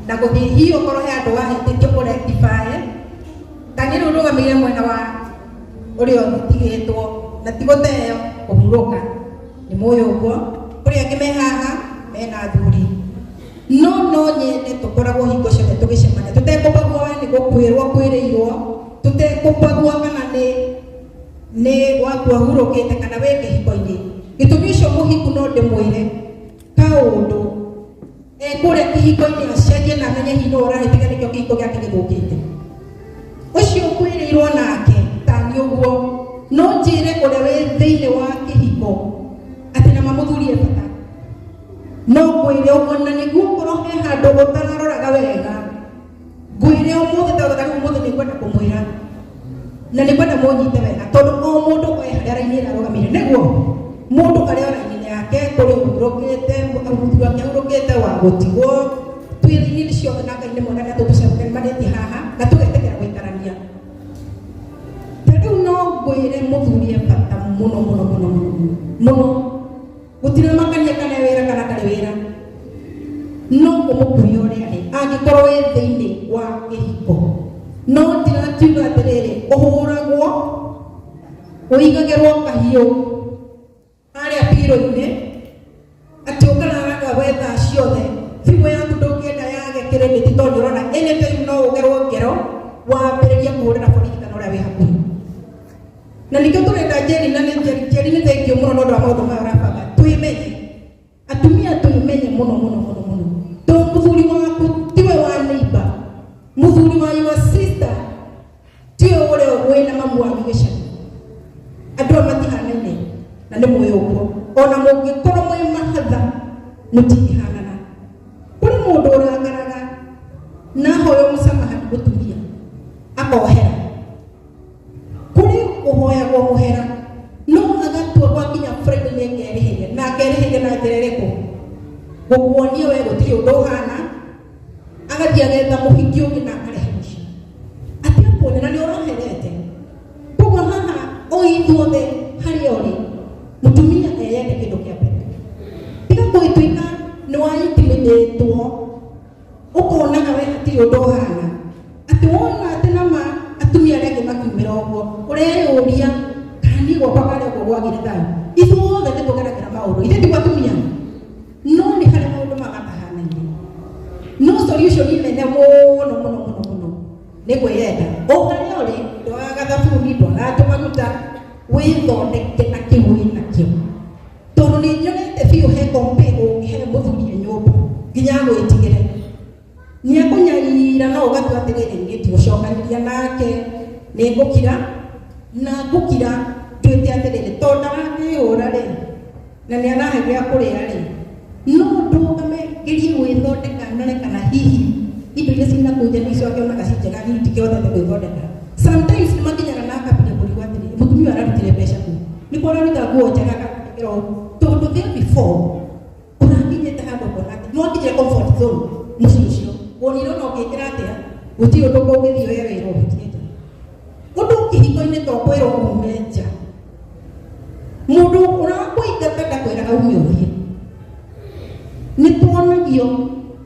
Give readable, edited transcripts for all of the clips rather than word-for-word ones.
Na gũthiĩ hihi ũkorwo he andũ wahĩtĩtie ũrectify, kana rĩu ũrũgamĩire mwena wa ũrĩa ũtigĩtwo na ti gũteo kũhurũka. Nĩ mũĩ ũguo kũrĩ angĩ me haha mena athuri, no no nyende tũkoragwo hingo ciothe tũgĩcemania tũtekũbagua we nĩ gũkwĩrwo kwĩrĩirwo, tũtekũbagua kana nĩ waku ahurũkĩte kana wĩ kĩhiko-inĩ. Gĩtũmi ũcio mũhiku no ndĩmwĩre kaũndũ ekũrĩa kĩhiko-inĩ acenjie na amenye hihi nũ ũrahĩtiga nĩkĩo kĩhiko gĩake gĩthũkĩte. Ũcio ũkwĩrĩirwo nake tani ũguo no njĩre ũrĩa wĩ thĩinĩ wa kĩhiko atĩ na mamũthurie bata no ngwĩre ũguo, na nĩguo ũkorwo he handũ ũtararoraga wega ngwĩre ũmũthĩ, tondũ rĩu ũmũthĩ nĩ ngwenda kũmwĩra na nĩ ngwenda mũnyite wega, tondũ o mũndũ e harĩa raini ĩrĩa arũgamĩire, nĩguo mũndũ arĩa o raini yake kũrĩ ũhurũkĩte, mũthuri wake ahurũkĩte wa gũtigwo, twĩ raini ciothe na Ngai nĩ mwega na tũtũcemanĩtie haha na tũgetĩkĩra gũikarania. Ta rĩu no ngwĩre mũthuri e bata mũno mũno mũno mũno mũno, gũtiramakania kana e wĩra kana ndarĩ wĩra, no ũmũkuie ũrĩa arĩ angĩkorwo wĩ thĩinĩ wa kĩhiko. No ndirakiuga atĩrĩrĩ, ũhũragwo ũigagĩrwo kahiũ harĩa piro-inĩ atĩ ũkararaga we thaa ciothe, thimũ yaku ndũngĩenda yage kĩrĩmĩti, tondũ ũrona anytime no ũgerwo ngero wambĩrĩrie kũhũrĩra borithi kana ũrĩa wĩ hakuhĩ. Na nĩkĩo tũrenda Njeri, na nĩ Njeri, Njeri nĩ thengiũ mũno nĩ ũndũ wa maũndũ maya ũrabanga. Twĩmenye atumia, twĩmenye mũno mũno mũno mũno, tondũ mũthuri waku tiwe wa neighbor, mũthuri wa your sister tiwe ũrĩa wĩna mamu wanyu gĩcagi. Andũ aya matihanaine na nĩ mũĩ ũguo, ona mũngĩkorwo mwĩ mahatha mũtingĩhanana. Kũrĩ mũndũ ũrakaraga na ahoywo mũsamaha nĩ mũtumia akohera, kũrĩ ũhoyagwo mũhera no agatua gwakinya Friday nĩ ngerĩhĩria, na akerĩhĩria na njĩra ĩrĩkũ? Gũkuonia we gũtirĩ ũndũ ũhana, agathiĩ agetha mũhiki ũngĩ na akarehe mũciĩ ategũkuonia na nĩ ũroherete. Koguo haha o ithuothe harĩa ũrĩ mũtumia eyende kĩndũ kĩa mbere, tiga gwĩtuĩka nĩ wa intimidate-wo ũkonaga we hatirĩ ũndũ ũhana, atĩ wona atĩ nama atumia arĩa angĩ makiumĩra ũguo ũreyũria kana niĩ gwakwa karĩ ũguo gwagire thayũ. Ithuothe nĩ tũgeragĩra maũndũ, ithuĩ tiguo atumia, no nĩ harĩ maũndũ magatahanaine, no solution nene mũno mũno mũno mũno nĩ kwĩyenda. O harĩa ũrĩ, ndwagaga thabuni, ndwagaga tũmaguta, wĩthondeke na kĩu wĩ nakĩo, tondũ nĩ nyonete biũ he kompe ũngĩhe mũthuri e nyũmba nginya agwĩtigĩre nĩ akũnyarira, no ũgatua atĩrĩrĩ, niĩ ndigũcokanĩria nake, nĩ ngũkira na ngũkira nduĩte atĩrĩrĩ, tondũ ndarakĩhũra rĩ na nĩ arahe gĩa kũrĩa rĩ, no ndũgame ngerie gwĩthondeka ndore kana hihi indo iria ciĩ nakũu nja nĩcio angĩonaga ci njega, niĩ ndikĩhotete gwĩthondeka. Sometimes nĩ makinyaga na akambia kũrigwo atĩrĩrĩ, mũtumia ũyũ ararutire mbeca kũ nĩkuo araruta nguo njega akekĩra ũũ, tondũ there before ũrakinyĩte handũ ũkona atĩ nĩ wakinyire comfort zone mũciĩ ũcio, wonire ona ũngĩkĩra atĩa gũtirĩ ũndũ ũngĩthiĩ wee wĩra ũhutie nja. Ũndũ kĩhiko-inĩ to kwĩrwo ume nja, mũndũ ũrakũingata ndakwĩraga ume ũthiĩ. Nĩ tuonagio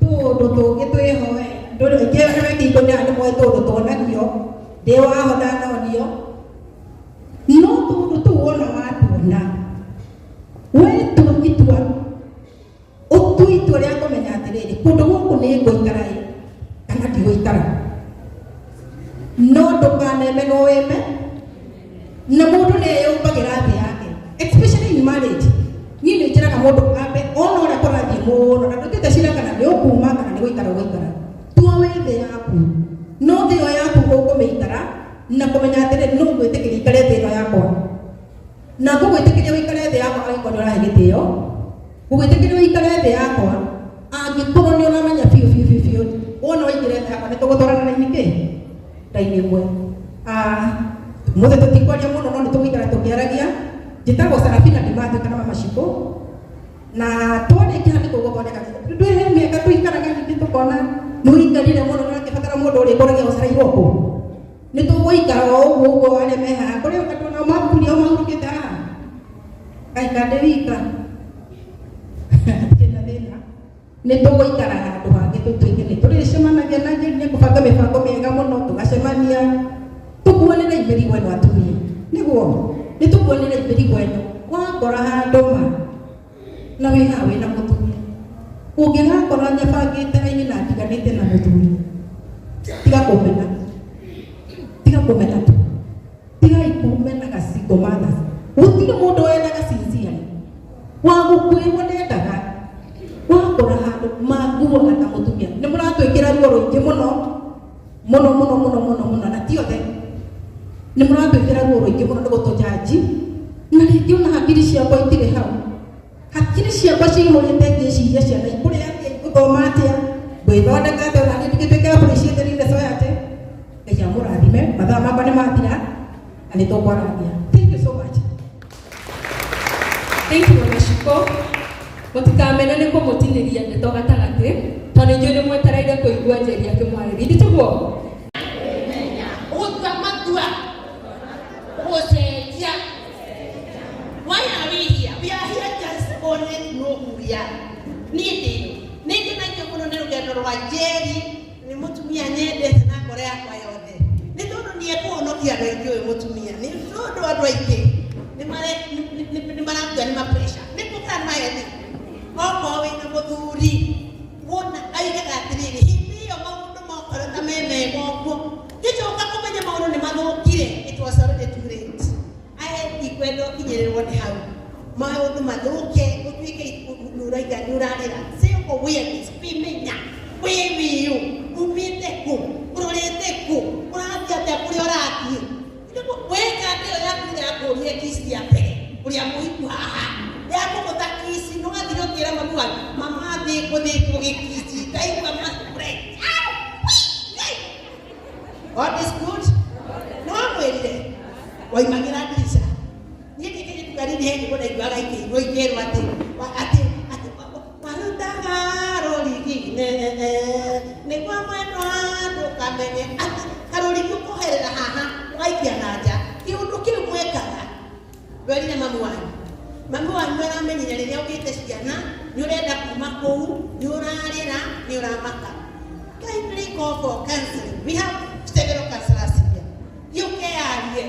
tũũndũ tũngĩ twĩho we ndũrĩ aingĩ arĩa me kĩhiko-inĩ haha nĩ moĩ tũũndũ tuonagio, ndĩ waho ndanonio, no tũũndũ tũu wona watuona wetua itua, ũtue itua rĩa kũmenya atĩrĩrĩ, kũndũ gũkũ nĩ ngũikara ĩ kana ndigũikara, no ndũkaneme no weme na mũndũ nĩ eyũmbagĩra thĩ yake, especially in marriage. Niĩ nĩ njĩraga mũndũ ambe ona ũrĩa kũrathiĩ mũno na ndũtuĩte cira kana nĩ ũkuma kana nĩ gũikara ũgũikara, tua wĩ thĩ yaku, no thĩ ĩyo yaku ũkũmĩikara na kũmenya atĩrĩrĩ, nũ ngwĩtĩkĩria ikare thĩ ĩno yakwa, na ngũgwĩtĩkĩria ũikare thĩ yakwa angĩkorwo nĩ ũrahe gĩtĩo, ngũgwĩtĩkĩria ũikare thĩ yakwa angĩkorwo nĩ ũramenya biũ biũ biũ biũ wona waingĩra thĩ yakwa nĩ tũgũtwarana raini kĩ raini ĩmwe. Mũthĩ tũtikwaria mũno, no nĩ tũgũikara tũkĩaragia. Njĩtagwo Sarafina Ndimatũ kana Mama Shiko, na twarĩkia nĩ tũgũthondeka ndwĩhe mĩaka tũikaraga ningĩ tũkona nĩ ũikarire mũno na ũrakĩbatara mũndũ ũrĩkũragia ũcereirwo kũ. Nĩ tũgũikara o ũguo ũguo arĩa me haha kũrĩ andũ nao makuria o mahurũkĩte haha kaĩ kandĩ wika hatirĩ na thĩna, nĩ tũgũikara handũ hangĩ tũtuĩke nĩ tũrĩcemania. mĩrigo ĩno atumia nĩguo nĩ tũkuanĩrei mĩrigo ĩno wakora handũ ma na wĩ haha wĩna mũthuri ũngĩgakora nyabangĩte raini na ndiganĩte na mũthuri tiga kũmena tiga kũmena tu tigai kũmenaga single mothers gũtirĩ mũndũ wendaga sincerely wa gũkuĩrwo ndendaga wakora handũ manguaga ta mũtumia nĩ mũratwĩkĩra ruo rũingĩ mũno mũno mũno mũno mũno mũno na ti othe nĩ mũratwĩkĩra ruo rũingĩ mũno nĩ gũtũjanji na rĩngĩ ona hakiri ciakwa itirĩ hau hakiri ciakwa cihũrĩte ngĩciria ciana ikũrĩa atĩa igũthoma atĩa ngwĩthondeka atĩa ona niĩ ndigĩtuĩke appreciated in the society. Ngai amũrathime mathaa makwa nĩ mathira na nĩ tũkwarangia. Thank you so much. Thank you, Mama Shiko. Mũtikamene nĩ kũmũtinĩria ndeto gatagatĩ tondũ inyuĩ nĩ mwetereire kũigua Njeri akĩmwarĩria. Ithe tiguo? Gũtua matua gũcenjia. Why are we here? We are here just only to know who we are. Niĩ ndĩ nĩ ngenagio mũno nĩ rũgendo rwa Njeri nĩ mũtumia nyendete na ngoro yakwa yothe nĩ tondũ nĩ ekũhonokia andũ aingĩ ũyũ mũtumia nĩ tondũ andũ aingĩ nĩ marakua nĩ ma pressure nĩ kũkara nĩ mahethi okorwo wĩna mũthuri wona aigaga atĩrĩrĩ hĩndĩ ĩyo maũndũ mokorwo ta me mega ũguo ngĩcoka kũmenya maũndũ nĩ mathũkire. It was already too late. Ae ndikwenda ũkinyĩrĩrwo nĩ hau maũndũ mathũke ũtuĩke nĩ ũraiga nĩ ũrarĩra. Self awareness kwĩmenya wĩ wĩũ umĩte kũ ũrorete kũ ũrathiĩ atĩa kũrĩa ũrathiĩ weka ndĩyo yaku yakũrie kici ya mbere ũrĩa mũhiku haha yakũgũta kici no wathire ũkĩra mamu wanyu mama thĩ gũthĩtwo gĩkici ndaigua ma. God is good. No amwĩrire waimagĩra ndirica niĩ ndĩ kairĩtu kanini he nyĩmbo ndaiguaga ikĩinwo ikĩrwo atĩ atĩ atĩ warutaga rũrigi-inĩ nĩguo mwendwa ndũkamenye atĩ karũrigi ũkoherera haha ũgaikia na nja kĩũndũ kĩu mwekaga ndwerire mamu wanyu mamu wanyu aramenyire rĩrĩa ũgĩte ciana nĩ ũrenda kuma kũu nĩ ũrarĩra nĩ ũramaka. Kindly go for counseling. We have several counselors here. Thiĩ ũkeyarie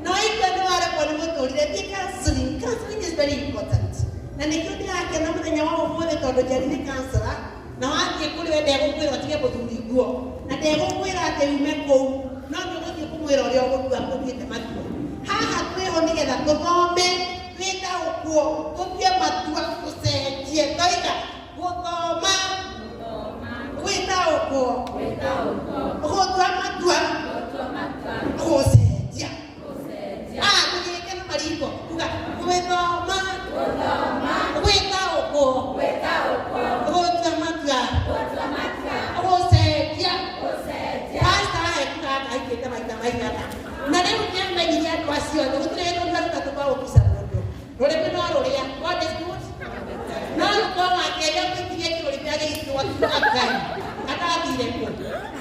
na waigua nĩ waremwo nĩ mũtũrĩre thiĩ counseling. Counseling is very important na nĩkĩo ndĩrakena mũthenya wa ũmũthĩ tondũ Njeri nĩ counselor na wathiĩ kũrĩ we ndegũkwĩra ũtige mũthuri nguo na ndegũkwĩra atĩ ume kũu no nĩ ũgũthiĩ kũmwĩra ũrĩa ũgũtua ũtuĩte matua haha twĩho nĩgetha tũthome twĩtaũkwo tũtue matua tũcenjie toiga gũthoma gwĩtaũkwo gũtua matua gũcenjia ah tũgĩke na mariko kuga gwĩthoma gwĩtaũkwo gũtua matua gũcenjia. Pastor ahe kuga akaikĩte maita maigana na rĩu nĩamenyire andũ acio othe gũtirĩ hĩndĩ ũngĩaruta tũkagũkica mũndũ rũrĩmĩ no rũrĩa. God is good. No rũkorwo wakĩaria gwĩtirie kĩrũrĩmĩ agĩitwo akiuga Ngai atathire kũ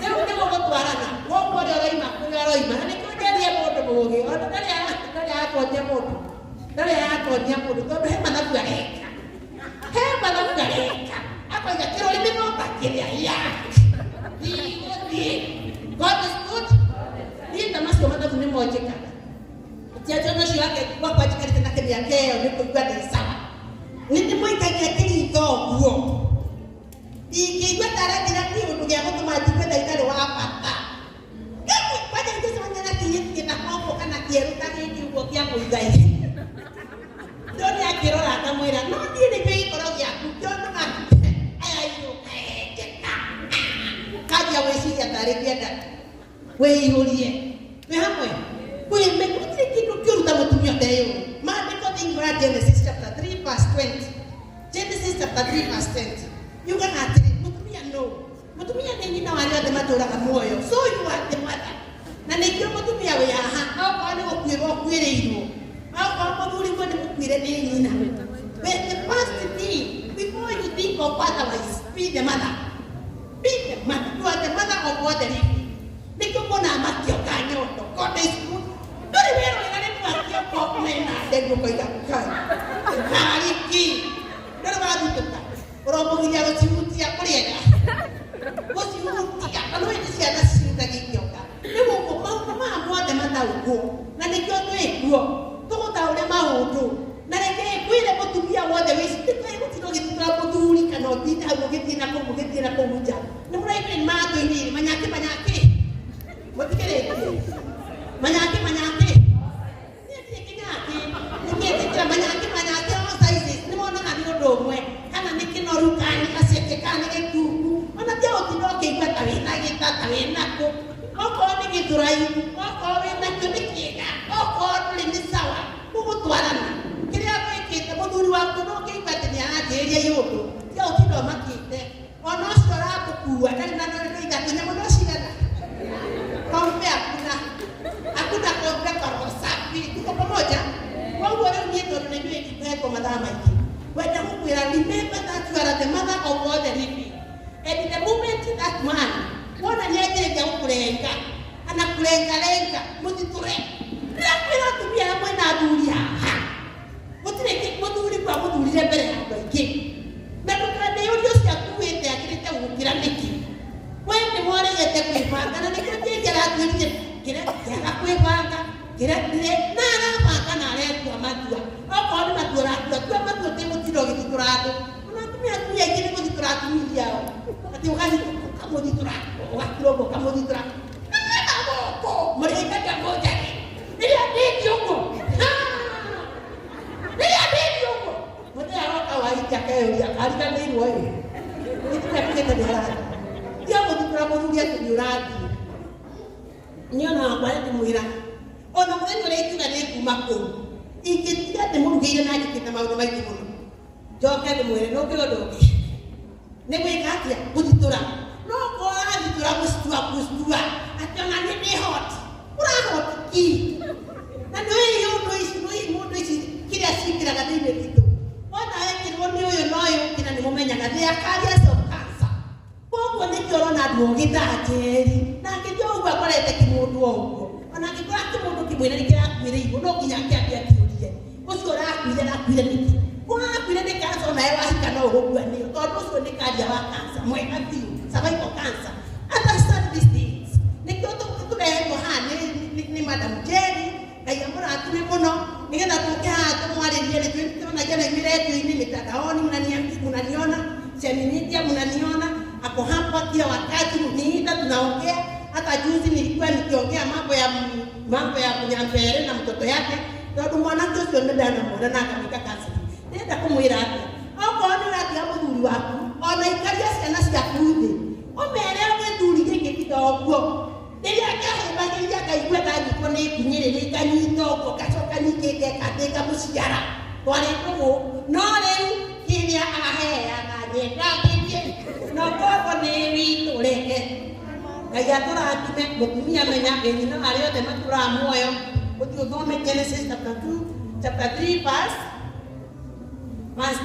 rĩu nĩ gũgũtwarana koguo ũrĩa ũroima kũrĩa ũroima na nĩkĩo njerie mũndũ mũũgĩ ona ndarĩ aratonya mũndũ ndarĩ aratonya mũndũ tondũ he mathabu areka he mathabu areka akoiga kĩrũrĩmĩ no ta kĩrĩa ya ndigũthiĩ. God is good. Niĩ ta macio mathabu nĩmo njĩkaga ti atĩ ona ũcio wake wakwa njikarĩte nake mĩaka ĩyo nĩ kũigua ndĩ sawa nĩ ndĩmũikagia kĩritho ũguo ingĩigua ta aranjĩra kĩũndũ gĩa gũtũma njigue ta itarĩ wa bata kwanja ingĩcemania na kĩirĩtu gĩthaka ũguo kana kĩerũ ta gĩkĩ ũguo kĩa mũigai ndone akĩrora akamwĩra no niĩ nĩkĩo gĩkoro gĩaku kĩonaga aya irũ kaengeka kanjia gwĩciria tarĩ kĩenda wĩihũrie wĩ hamwe kwĩme gũtirĩ kĩndũ kĩũru ta mũtumia ũteyũĩ maandĩko thĩinĩ wa Genesis chapter 3 verse 20. Genesis chapter 3 verse 20 yugaga atĩrĩ mũtumia no mũtumia nĩ nyina wa arĩa othe matũraga muoyo. So you are the mother na nĩkĩo mũtumia wĩ haha okorwo nĩ gũkuĩrwo ũkuĩrĩirwo okorwo mũthuri guo nĩ mũkuire nĩ nyina. The first thing before you think of otherwise, be the mother. Be the mother. You are the mother of all the living. Nĩkĩo muonaga makĩoka nyondo. God is good. Ndũrĩ wĩrorera rĩmwe akĩoka mena ndegu ũkoiga kai nariki ndũrĩ wathutũka ũromũgiria gũcihutia kũrĩega gũcihutia na nĩ hĩndĩ ciana cihutagia ikĩoka rĩu ũguo maũndũ maya mothe mataũkwo. Nĩkĩo twĩkuo tũgũtaũre maũndũ. Na reke ngwĩre, mũtumia wothe wĩcitĩte gũtinda ũgĩtutũra mũthuri kana ũtinde hau ũgĩthiĩ na kũu, ũgĩthiĩ na kũu nja. Nĩ mũraigua nĩ matũinĩire manyakĩ manyakĩ, mũtikĩrĩtie manyakĩ manyakĩ. Niĩ ndirĩ kĩnyakĩ, nĩngĩtĩkĩra manyakĩ manyakĩ all sizes, nĩ monaga nĩ ũndũ ũmwe, kana nĩ kĩnoru, kana nĩ gaceke, kana nĩ gĩtungu. Ona tiga gũtinda ũkĩigua ta wĩna gĩta, ta wĩna kũ. Okorwo nĩ gĩthũrai, okorwo wĩna kĩo nĩ kĩega, okorwo ndũrĩ nĩ sawa, mũgũtwarana kĩrĩa gwĩkĩte. Mũthuri waku no ũkĩigua atĩ nĩ aranjĩrĩria iũndũ, tiga gũtinda ũmakĩte. Ona ũcio ũramũkua ndarĩ na nyondo ithatũ, nyamũ no cigana kombe, hakuna, hakuna kombe kwa roho safi. Tuko pamoja? Koguo rĩu niĩ tondũ nĩ njũĩ ndikũhetwo mathaa maingĩ, wenda gũkwĩra, remember that you are the mother of all the living, and the moment that man wona nĩanjĩrĩria gũkũrenga, anakurengarenga, mũtitũre. Ndĩrakwĩra, atumia arĩa mwĩna athuri haha, gũtirĩ mũthuri kwa mũthurire mbere ya andũ aingĩ, na ndũkaneyũrie ũcio akuĩte akĩrĩte gũgũkĩra nĩkĩ. We nĩ woregete kwĩbanga, na nĩkĩo kĩngĩ aratwĩrire kĩrĩa kĩaga kwĩbanga kĩrĩa na arabanga na aretua matua. Okorwo nĩ matua ũratua, tua matua ũtegũtinda ũgĩthitũra andũ. Ona atumia aingĩ nĩ gũthitũra atumia ao, atĩ ũgahithũka ũkamũthitũra, ũgakira ũguo ũkamũthitũra na gũkũ mũrĩikagia mũnjage rĩrĩa ndĩtie ũguo. Ha! Rĩrĩa ndĩtie ũguo, mũthenya aroka wahikia akeyũria kariganĩirwo ĩ gĩtirĩa kugĩte nĩ arathiĩ. Tiga gũthitũra mũthuri atĩ nĩ ũrathiĩ. Niĩ ona wakwa ndĩmwĩra, ona mũthenya ũrĩa ingiuga nĩ nguma kũu, ingĩtiga ndĩmũrugĩire na njĩkĩte maũndũ maingĩ mũno, njoke ndĩmwĩre nũkĩrĩ ũndũ ũngĩ nĩ gwĩka atĩa gũthitũra. No korwo arathitũra gũcitua gũcitua atĩ ona nĩ ndĩ hot, ũrahot ki, na nĩ ũĩ ũndũ ici, nĩ mũndũ ici kĩrĩa ciĩkĩraga thĩinĩ witũ. Wona wekĩrwo nĩ ũyũ na ũyũ ũngĩ, na nĩ mũmenyaga they are carriers of cancer. Koguo nĩkĩo ũrona andũ ogĩ ta Njeri, na angĩthiĩ ũguo akorete kĩmũndũ o ũguo, ona angĩkora kĩmũndũ kĩmwĩre nĩ kĩrakuĩrĩirwo, no nginya akĩambie akĩũrie ũcio ũrakuire arakuire nĩkĩ. Ũrakuire nĩ cancer, onawe wahika no ũgũkua nĩyo, tondũ ũcio nĩ carrier wa cancer mwega biũ, cervical cancer. Understand these things. Nĩkĩo tũrehetwo haha nĩ Madam Njeri, Ngai amũrathime mũno, nĩgetha tũke haha tũmwarĩrie. Nĩ tũranagia na inyuĩ redio-inĩ, mitandaoni, mnaniona Shemi Media, mnaniona ako hapa kila wakati, mniita tunaongea. Hata juzi nilikuwa nikiongea mambo ya Nyambere na mtoto yake, tondũ mwanake ũcio nĩ ndanamuona na akamwĩka counseling. Ndĩrenda kũmwĩra atĩ okorwo nĩ ũratiga mũthuri waku, ona ikaria ciana ciaku thĩ, ũmere gĩthuri gĩkĩ tiga ũguo. Rĩrĩa kĩahĩmbagĩria ngaigua ndanyitwo nĩ nginyĩrĩrĩ, nganyita ũguo, ngacoka ningĩ ngeka atĩ ngamũciara twarĩ ndũgũ. No rĩu kĩrĩa aheaga nyendagĩrie no koguo nĩ witũ. Reke Ngai atũrathime. Mũtumia, menya wĩ nyina wa arĩa othe matũraga muoyo. Ũthiĩ ũthome Genesis chapter 2, chapter 3, verse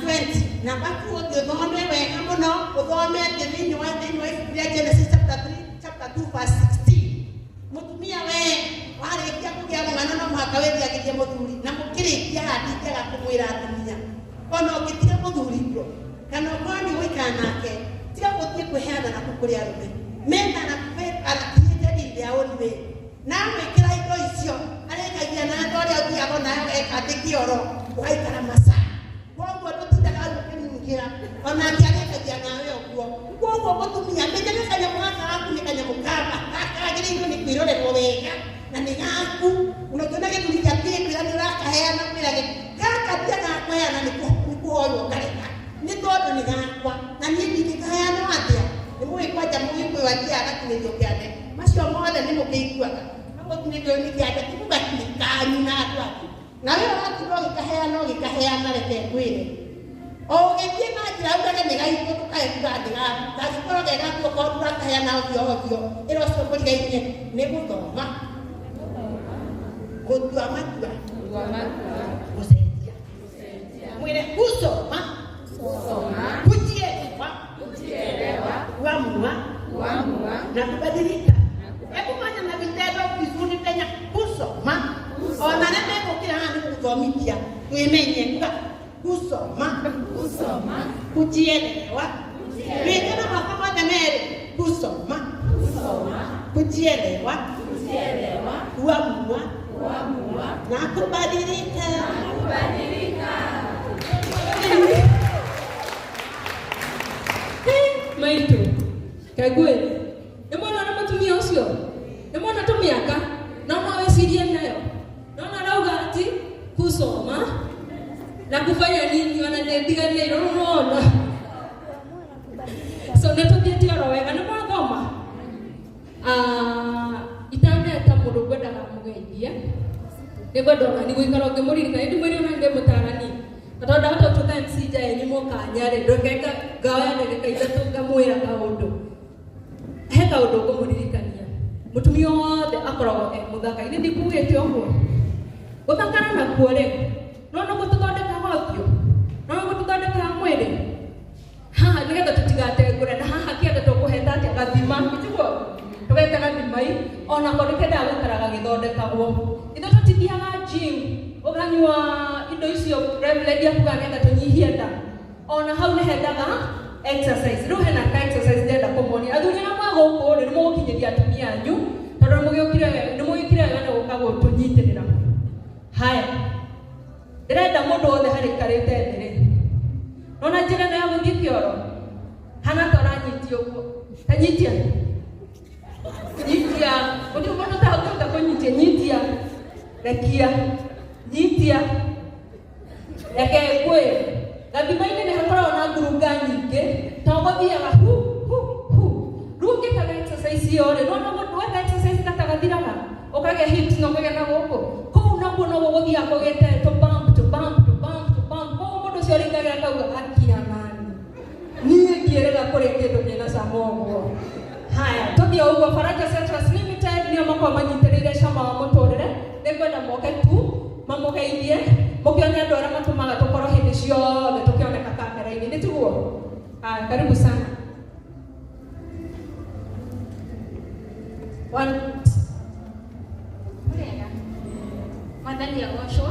20. Namba 2, ũthiĩ ũthome wega mũno, ũthome atĩ thĩinĩ wa ibuku rĩa Genesis chapter 3, chapter 2 verse 16. Mũtumia, we warĩkia kũgĩa mwana, no mũhaka wĩthiagĩrie mũthuri. Na mũkĩrĩkia haha, ndingĩaga kũmwĩra, atumia, ona ũngĩtiga mũthuri kuo kana ũkorwo nĩ ũgũikara nake, tiga gũthiĩ kwĩheana naku kũrĩ arũme. Men are created in their own way, na amwĩkĩra indo icio arĩkagia na andũ arĩa ũthiaga nayo eka atĩ kĩoro ũgaikara maca. Koguo ndũtindaga hau ũkĩnungĩra, onake arĩkagia nawe ũguo. Koguo mũtumia, menyaga kanyamũ gaka gaku nĩ kanyamũ ka bata, kagĩrĩirwo nĩ kwĩrorerwo wega na nĩ gaku. Ona ũngĩona gĩthuri gĩaku gĩkwĩra nĩ ũrakaheana, mwĩrage gaka ndiagaga kũheana, nĩ kũhoywo ngareka, nĩ tondũ nĩ gakwa na niĩ ndingĩkaheana atĩa. Nĩ mũĩ kwanja mũgĩkũyũ athiaga agatinĩrio kĩande, macio mothe nĩ mũkĩiguaga. No gũtinĩrio nĩ kĩande ti kuga nĩ kanyu na andũ angĩ, na we ũratinda ũgĩkaheana ũgĩkaheana. Reke ngwĩre, o ũgĩthiĩ na njĩra ugage nĩ gaitũ, ndũkae kuga nĩ gaku. Kangĩkorwo ge gaku, okorwo ndũrakaheana ovyo ovyo, ĩra ũcio mũrigainie. Nĩ gũthoma, gũtua matua, gũcenjia. Mwĩre kusoma, kujielewa, kuamua na kubadilika. Hebu fanya na vitendo vizuri penya kusoma. Ona arĩa megũkĩra haha nĩ gũgũthomithia twĩmenye kuga kusoma, kujielewa. Wĩke na moko mothe merĩ: kusoma, kujielewa, kuamua. Na kubadilika. Maitu kague nĩ mwana na mũtumia ũcio nĩ mwana tũmĩaka no no wĩcirie nayo no no arauga ati kusoma na kufanya nini ona nĩndiganĩirwo rĩu nĩwona so nĩ tũthiĩte oro wega nĩ mwathoma itaneta mũndũ ngwendaga mũgeithie nĩngwenda onani gũikara ũngĩmũririkana ndimwĩre ona ndĩmũtarani na tondũ ndahota gũtuĩka MC njaĩ mũkanya rĩ ndũkeka ngaoya ndagĩka ithatũ ngamwĩra kaũndũ he kaũndũ ngũmũririkania mũtumia wothe akoragwo e mũthaka ithe ndikugĩte ũguo gũthakara nakuo rĩ no nĩguo tũthondekaga ũthiũ no nĩguo tũthondekaga mwĩrĩ haha nĩgetha tũtigatengũre na haha kĩanda tũkũheta atĩa gathima itiguo tũgeta gathimai onako nĩkendaga gũikara gagĩthondekagwo ithuĩ tũtithiaga gym ũkanyua indo icio Reverend akuga nĩgetha tũnyihie nda ona hau nĩhendaga exercise rĩu hena ka exercise ndĩrenda kũmuonia athuri arĩa mwa gũkũ rĩ nĩmũgũkinyĩria atumia anyu tondũ nĩmũgĩũkire nĩmũgĩkire wega nĩ gũka gũtũnyitĩrĩra haya ndĩrenda mũndũ wothe harĩa aikarĩte thĩ rĩ nona njĩra ĩno ya gũthiĩ kĩoro hana ta ũranyitia ũguo ta nyitia nyitia gũtirĩ mũndũ ũtahota kũnyitia nyitia rekia nyitia reke ngwĩre gathima-inĩ nĩ hakoragwo na ngurunga nyingĩ to gũthiaga hu hu hu rĩu ũngĩkaga exercise ĩyo rĩ nĩwona weka exercise gatagathiraga ũkagĩa hips na ũkagĩa na gũkũ kũu nakuo noguo gũthiaga kũgĩte tũ bump tũ bump tũ bump tũ bump koguo mũndũ ũcio ringagĩra akauga akia nani niĩ ndiĩrĩga kũrĩa kĩndũ kĩna cama ũguo haya tũthiĩ ũguo Faraja Citrus Limited nĩo makoragwo manyitĩrĩire cama wa mũtũrĩre nĩngwenda moke tu mamũgeithie mũkĩone andũ arĩa matũmaga tũkorwo hĩndĩ ciothe tũkĩoneka kamera-inĩ nĩ tiguo haya karibu sana. One. Murega. Mwathani agocwo.